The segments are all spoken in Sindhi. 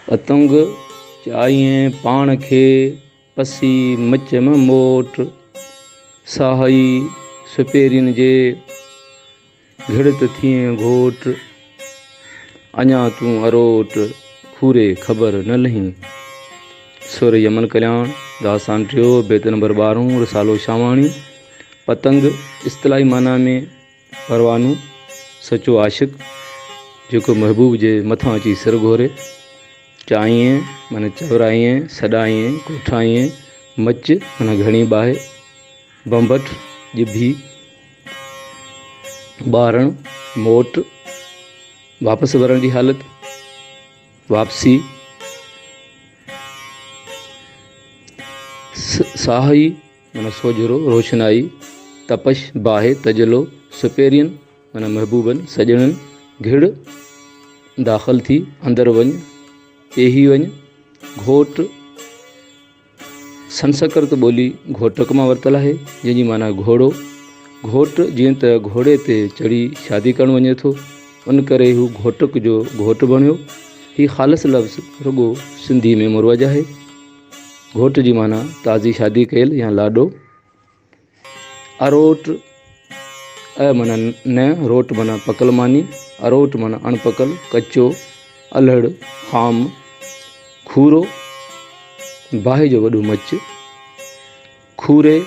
پتنگ چائين پاڻ کي، پسي مچ م موٽ. ساهئي سپيرين جي، گهڙ ته ٿئين گهوٽ. اڃا تون اروٽ، کوري خبر نه لهين. سر يمن ڪلياڻ، داستان ٽيو، بيت نمبر ٻارهون، رسالو شاهواڻي. پتنگ، اصطلاحي معنيٰ ۾. پروانو، سچو عاشق، جيڪو محبوب جي مٿان اچي سر گهوري. چائين معنيٰ چورائين، سڏائين، ڪوٺائين، مچ معنيٰ گهڻي باهه، ڀنڀٽ، ڄڀي، ٻارڻ، موٽ، واپس ورڻ جي حالت، واپسي، ساهي. معنيٰ سوجهرو، روشنائي، تپش، باهه، تجلو، سپيرين، معنيٰ محبوبن، سڄڻن، گهڙ، داخل ٿي، اندر وڃ، پيهي وڃ، گهوٽ، سنسڪرت ٻولي گهوٽڪ مان ورتل آهي، جنهن جي معنيٰ گهوڙو. گهوٽ جيئن ته گهوڙي تي چڙهي شادي ڪرڻ وڃي ٿو، ان ڪري هو گهوٽڪ جو گهوٽ بڻيو. هي خالص لفظ رڳو سنڌي ۾ مروج آهي. گهوٽ جي معنيٰ تازي شادي ڪيل يا لاڏو. اروٽ، ا معنيٰ نه، روٽ معنيٰ پڪل ماني، اروٽ معنيٰ اڻ پڪل، ڪچو، الهڙ، خام، کورو، باهه جو وڏو مچ، کوري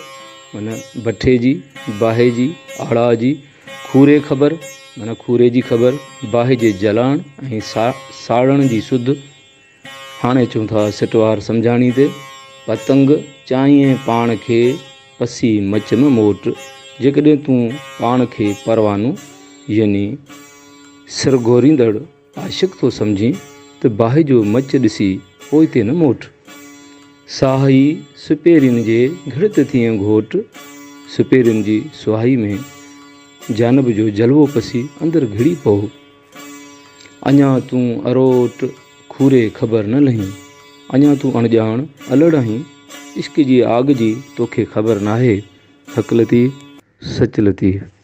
معنيٰ بٺي جي، باهه جي، آڙاهه جي، کوري خبر معنيٰ کوري جي خبر، باهه جي جلائڻ ۽ ساڙڻ جي سڌ. هاڻي اچون ٿا سٽوار سمجهاڻي تي. پتنگ چاهين پاڻ کي، پسي مچ م موٽ. جيڪڏهن تون پاڻ کي پروانو يعني سرگهوريندڙ عاشق ٿو سمجهين ته باهه جو مچ ڏسي پوئتي نه موٽ. ساهي سپيرين جي گهڙت ٿئين گهوٽ، سپيرين جي سهائي ۾ جانب جو جلوو پسي اندر گهڙي پئو. اڃا تون اروٽ، کوري خبر نه لهين. اڃا تون اڻڄاڻ، الڙ آهين. عشق جي آڳ جي توکي خبر ناهي. حق لطيف، سچ لطيف.